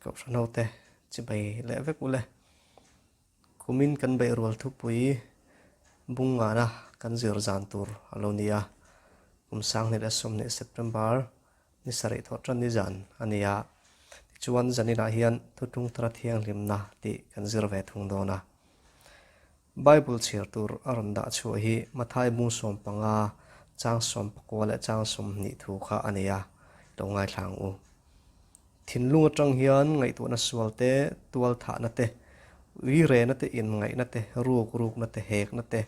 Kohhran hote chibai leh vek ule. Kumin kan beih rual thupui bung ngana kan zir zan tur a lo ni a, kum 2020 September ni sarih thawh tan ni zan a ni a, tichuan zaninah hian Thutlung Thara Thianghlimna tih kan zir ve thung dawn a. Bible chhiar tur a rawn dah chhuah hi Mathai bung 15 chang 19 leh chang 20 thu kha a ni a, lo ngaithla ang u. Thinlung atang hian ngaihtuahna sual te, tual thahna te, uirena te, inngaihna te, ruk rukna te, hekna te,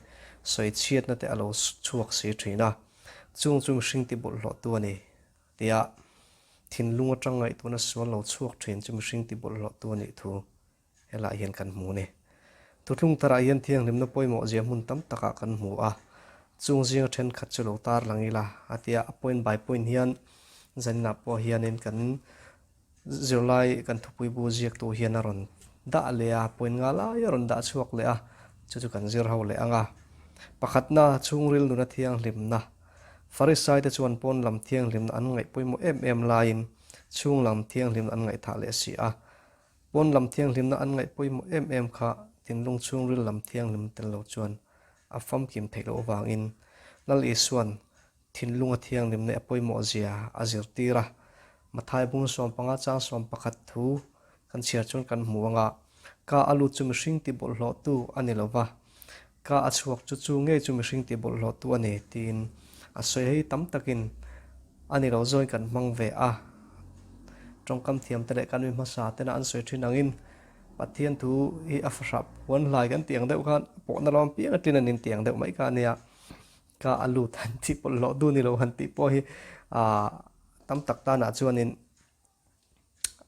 sawichhiatna te a lo chhuak si thin a, chung chu mihring ti bawlhhlawhtu a ni tia thinlung atang ngaihtuahna sual lo chhuak thin chu mihring ti bawlhhlawhtu a nih thu Helaiah hian kan hmu a ni. Thuthlung tharah hian thianghlimna pawimawh zia hmun tam takah kan hmu a, chung zinga thenkhat chu lo tar lang ila a ti a, a point by point hian zaninah pawh hianin kan zirlai kan thupui bu ziaktu hian a rawn dah leh a, point nga lai a rawn dah chhuak leh a, chu chu kan zir ho leh ang a. Pakhatna, chhungril nuna thianghlimna. Farisai te chuan pawn lam thianghlimna an ngaih pawimawh em em laiin chhung lam thianghlimna an ngaihthah leh si a. Pawn lam thianghlimna an ngaih pawimawh em em kha thinlung chhungril lam thianghlim tel lo chuan a famkim theih loh avangin Lal Isua'n thinlunga thianghlimna a pawimawh zia a zirtir a. Mathai bung 15 chang 11 thu kan chhiar chuan kan hmu ang a, Ka a lut chu mihring ti bawlhhlawhtu a ni lo va, ka a chhuak chu chu ngei chu mihring ti bawlhhlawhtu a ni tiin a sawi hei tam takin a ni lo zawin kan hmang ve a. Tawngkam thiam te leh kan mi hmasa tena an sawi thin angin Pathian thu hi a fahrah puan hlai kan tih ang deuh khan pawhna lam piang aṭin an intih ang deuh mai kha a nia. Ka a lut han tih bawlhhlawh du ni lo han tih pawh hi aah tam tak tanah chuanin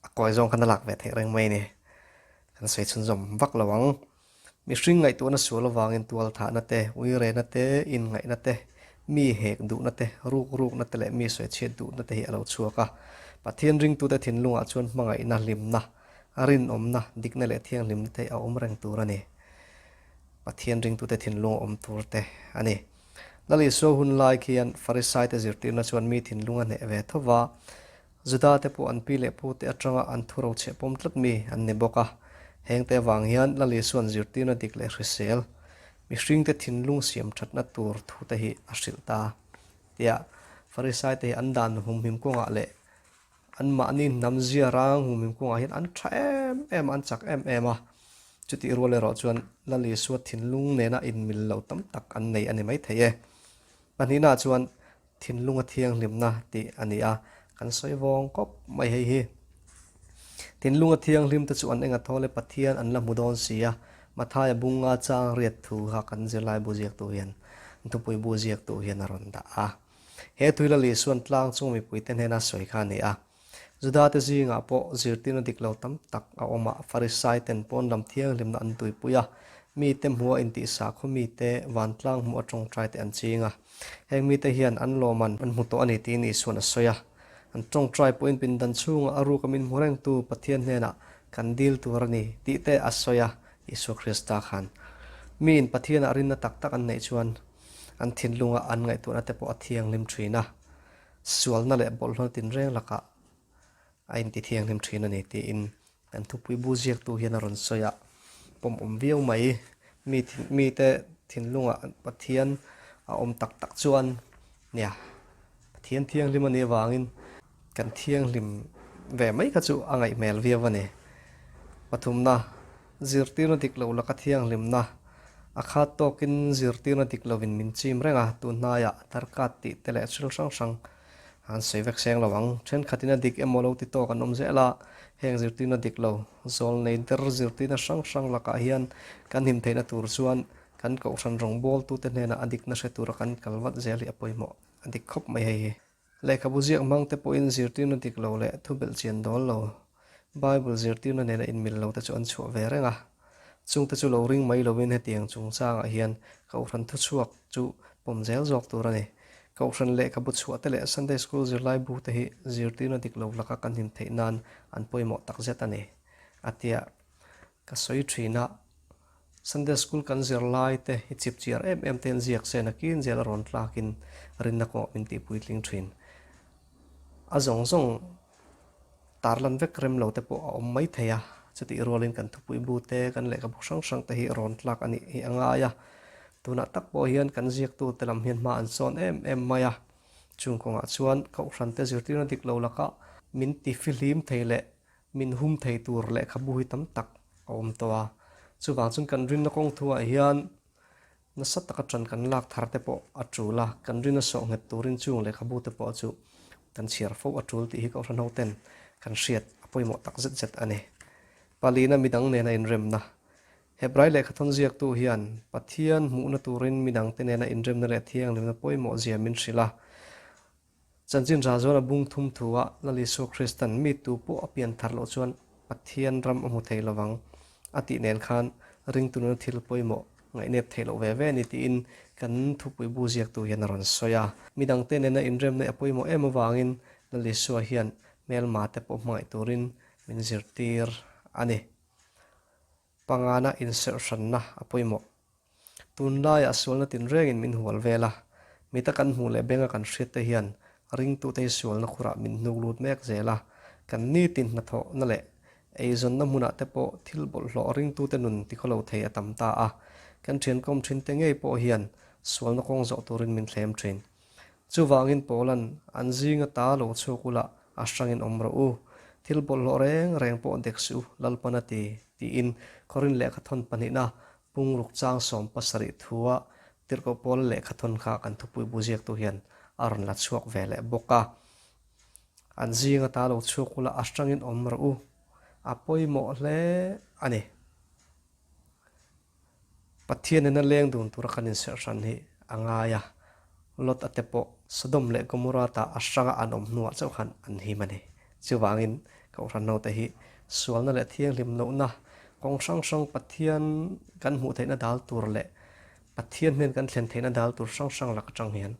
A kawi zawng khan a lak ve theih reng mai a ni. Kan sawi chhunzawm vak lo ang. Mihring ngaihtuahna sual avangin tual thahna te, uirena te, inngaihna te, mi hek duhna te, ruk rukna te leh mi sawichhiat duhna te hi a lo chhuak a. Pathian ringtute thinlungah chuan hmangaihna, hlimna, rinawmna, dikna leh thianghlimna te hi a awm reng tur a ni. Pathian ringtute thinlung a awm tur te a ni. Lal Isua hun lai khian Farisaite zirtirna chuan mi thinlung a hneh ve tho va, Juda te pawh an pi leh pu te atanga an thu rocheh pawm tlat mi an ni bawk a, hengte avang hian Lal Isua'n zirtirna dik leh hrisel, mihringte thinlung siam thatna tur thu te hi a hrilh ta tia Farisai te hi an dan humhim kawngah leh anmahni hnam zia rang humhim kawngah hian an tha em em a, an chak em em a. Chutih rual erawh chuan Lal Isua thinlung nena inmil lo tam tak an nei a ni maithei e. Pahnihnaah chuan Thinlunga thianghlimna tih a ni a, kan sawi vawng kawp mai hei hi. Thinlunga thianghlim te chu an enga thawl e Pathian an la hmu dawn si a, Mathaia bunga chang riat thu kha kan zirlai bu ziaktu hian thupui bu ziaktu hian a rawn dah a. He tui Lal Isuan tlang chung mipuite hnena sawi kha a ni a. Judate zingah pawh zirtirna dik lo tam tak a awm a, Farisaiten pawn lam thianghlimna an tuipui a, mite hmuha intihsah khaw mite vantlang hmuh a tawngtai te an ching a. Heng mite hian an lawman an hmu tawh a ni tiin Isua'n a sawi a. An tawngtai pawhin pindan chhungah a ruka min hmu rengtu Pathian hnenah kan dil tur a ni tih te a sawi a, Isua Krista khan. Miin Pathianah rinna tak tak an neih chuan an thinlunga an ngaihtuahna te pawh a thianghlim thin a. Sualna leh bawlhhlawh tinreng lakah a inti thianghlim thin a ni tiin kan thupui bu ziaktu hian a rawn sawi a, pawm awm viau mai. Mi mite thinlungah Pathian a awm tak tak chuan nia Pathian thianghlim a nih avangin kan thianghlim ve mai kha chu a ngaih hmel viau a ni. Pathumna, zirtirna dik lo laka thianghlimna a khat tawkin zirtirna dik lovin min chim reng a, tun hnaiah darkat tih te leh thil hrang hrang an sawi vek seng lo ang. Thenkhatin a dik emaw lo ti tawk an awm zel a, heng zirtirna dik lo, zawl nei der zirtirna hrang hrang lakah hian kan him theihna tur chuan kan kohhran rawngbawltute hnenah a dikna hre tura kan kal vat zel hi a pawimawh a dik khawp mai hei hi. Lehkhabu ziak hmang te pawhin zirtirna dik lo leh thubelh chian dawl lo, Bible zirtirna nena inmil lo te chu an chhuah ve reng a. Chungte chu lo ring mai lovin hetiang chungchangah hian Kohhran thuchhuak chu pawm zel zawk tur a ni. Kohhran lehkhabu chhuah te leh Sunday School zirlai bu te hi zirtirna dik lo laka kan him theih nan an pawimawh takzet a ni, a tia ka sawi thin a. Sunday School kan zir lai te hi chip chiar em em te an ziak se nakin zel a rawn tlakin rinna kawngah min tih puitling thin. A zawng zawng. Tarlan vek rem lo te pawh a awm mai thei a, chutih rualin kan thupui bu te, kan lehkhabu hrang hrang te hi rawn tlak a nih hi a ngai a. Tunah tak pawh hian kan ziaktute lam hian hma an sawn em em mai a, chung kawngah chuan kohhran te zirtirna dik lo lakah min ti fihlim thei leh min hum thei tur lehkhabu hi tam tak a awm tawh a. Chuvang chuan kan rinna kawng thuah hian Nasa taka ṭan kan lak thar te pawh a ṭul a, kan rin a sawh nghet turin chung lehkhabu te pawh chu kan chhiar fo a ṭul tih hi Kohhran hoten kan hriat a pawimawh tak zet zet a ni. Palina midang nena inremna. Hebrai lehkhathawn ziaktu hian Pathian hmuhna turin midangte nena inremna leh thianghlimna pawimawh zia min hrilh a. Chanchin rah zuan a bung thum thu a, Lal Isua Kristan mi tu pawh a pian thar loh chuan Pathian ram a hmu thei lovang a tih nen khan ringtu nuna thil pawimawh ngaihnep theih loh ve ve a ni tiin kan thupui bu ziaktu hian a rawn sawi a. Midangte nena inremna a pawimawh em avangin Lal Isua hian hmelma te pawh hmangaih turin min zirtir a ni. Pangana inserhhranna a pawimawh. Tunlaiah sualna tinrengin min hual vel a, mita kan hmuh leh benga kan hriat te hian ringtute hi sualna khurah min hnuk lut mek zel a, kan nitin hnathawhna leh eizawnna hmunah te pawh thil bawlhhlawh ringtute nun tikhawlo thei a tam ta a, kan thiankawm thinte ngei pawh hian sualna kawng zawh turin min thlem thin. Chuvangin Paula'n an zinga ta lo chhuak ula a hrangin awm rawh u, thil bawlhhlawh reng reng pawh dek suh u, Lalpan a ti, tiin Korin lehkhathawn pahnihna Pungruk chang 70 thua Tirhkoh Paula lehkhathawn kha kan thupui bu ziaktu hian a rawn la chhuak ve leh bawk a. An zinga ta lo chhuak ula a hrangin awm rawh u, a pawimawh hle a ni. Pathian nena leng dun tura kan inserh hran hi a ngai a, Lot-a te pawh Sodom leh Gomorrah ta a hranga an awm hnuah chauh khan an him a ni. Chuvangin Kohhran naute hi sualna leh thianghlim lohna kawng hrang hrang Pathian kan hmuh theihna dal tur leh Pathian hnen kan thlen theihna dal tur hrang hrang lak atang hian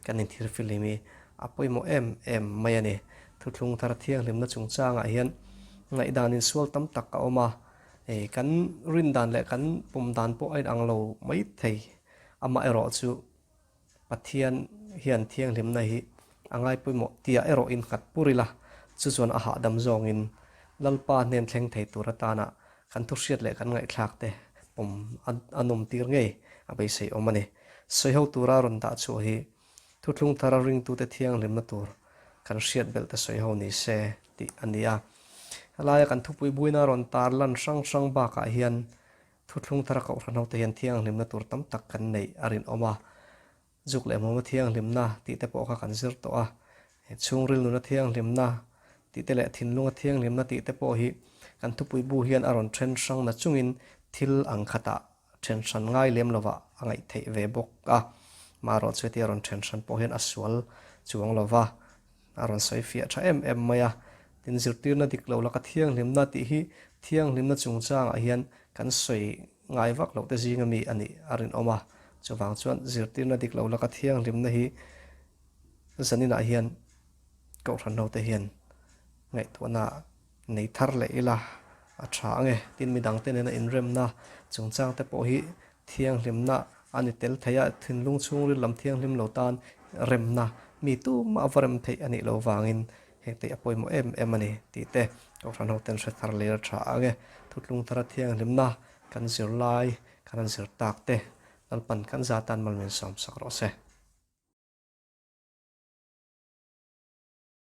kan inthir filim hi a pawimawh em em mai a ni. Thuthlung thar thianghlimna chungchangah hian ngaihdan insual tam tak a awm a, Hei kan rin dan leh kan pawm dan pawh a inang lo mai thei. Amaherawh chu Pathian hian thianghlimna hi a ngai pawimawh tia erawh innghat pur ila, chu chuan a hahdam zawngin Lalpa hnen thleng thei tur atana kan thuhriat leh kan ngaihthlak te pawm a nawm tir ngei a beisei awm a ni. Sawiho tura rawn dah chhuah hi Thuthlung thara ringtute thianghlimna tur kan hriat belh te sawi ho ni se tih a ni a. Helaia kan thupui buina rawn tar lan hrang hrang bakah hian thuthlung thara kohhran hote hian thianghlimna tur tam tak kan neih a rinawm a. Zuk leh hmuama thianghlimna tih te pawh kha kan zir tawh a. Chhungril nuna thianghlimna tih te leh thinlunga thianghlimna tih te pawh hi kan thupui bu hian a rawn then hrang na chungin thil ang khatah then hran ngai lem lovah a ngaih theih ve bawk a. Marawh chu hetia rawn then hran pawh hian a sual chuang lova, a rawn sawi fiah tha em em mai a. Tin, zirtirna dik lo laka thianghlimna tih hi thianghlimna chungchangah hian kan sawi ngai vak loh te zinga mi a nih a rinawm a. Chuvang chuan zirtirna dik lo laka thianghlimna hi zaninah hian Kohhran hote hian ngaihtuahna nei thar leh ila a tha ang e. Tin, midangte nena inremna chungchangte pawh hi thianghlimna a ni tel thei a, thinlung chhungril lam thianghlim lo tan remna mi tumah a va rem theih a nih loh vangin hengte a pawimawh em em a ni tih te Kohhran hoten hre thar leh a tha ang e. Thutlung thara thianghlimna kan zirlai kan han zir tak te Lalpan kan za tan malmin sawmsak rawh se.